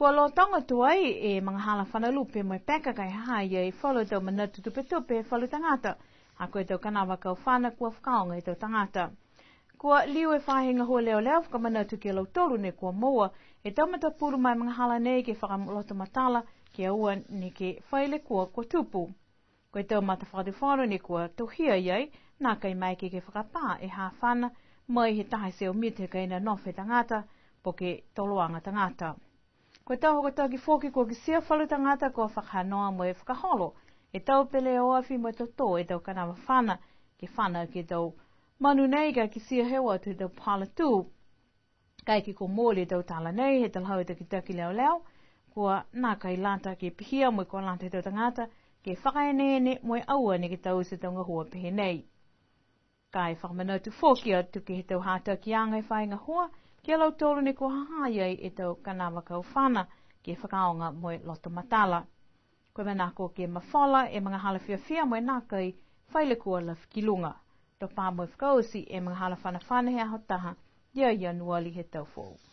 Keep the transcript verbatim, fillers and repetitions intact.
Kua lotoga tuai e magahala fana lupe mo e peka ka e ha ha i ai falu tau manatu tupetupe he falu tagata, ha ko e tau kanavaakau fana kua fakaaoga e tau tagata. Kua liu e faahi gahua leoleo fakamanatu ki a lautolu ne kua moua e tau matapulu ma e magahala nei ke fakaloto matala, ke aua neke fai lekua kua tupu. Ko e tau matafakatufono ne kua tohia i ai, nākai maeke ke fakapā e hafana mai he taha e teau mita he kaina nofo he tagata, po ke toloaga tagata. Ko e tau hokotaki foki kua kitia falu tagata kua fakahanoa mo e fakaholo e tau pele o afi mo e totō e tau kanava fana, ke fana ke he tau manu nei ka kitia he o atu he tau pala tū. Kaeke kua mooli e tau tala nei he talahau he takitaki leoleo, kua nākai lata ke pihia mo e kua lata he tau tagata ke fakaeneene mo e aua neke taute e tau gahua pehē nei. Ka e fakamanatu foki atu ke he tau hatakiaga he faahi gahua, ki a lautolu ne kua ha ha i ai e tau kanavaakau fana ke fakaaoga mo e loto matala. Ko e manako ke mafola e magahala fiafia mo e nākai fai lekua lafi ki luga. To pā mo e fakaoti e magahala fanafana he aho taha ia Ianuali he tau foou.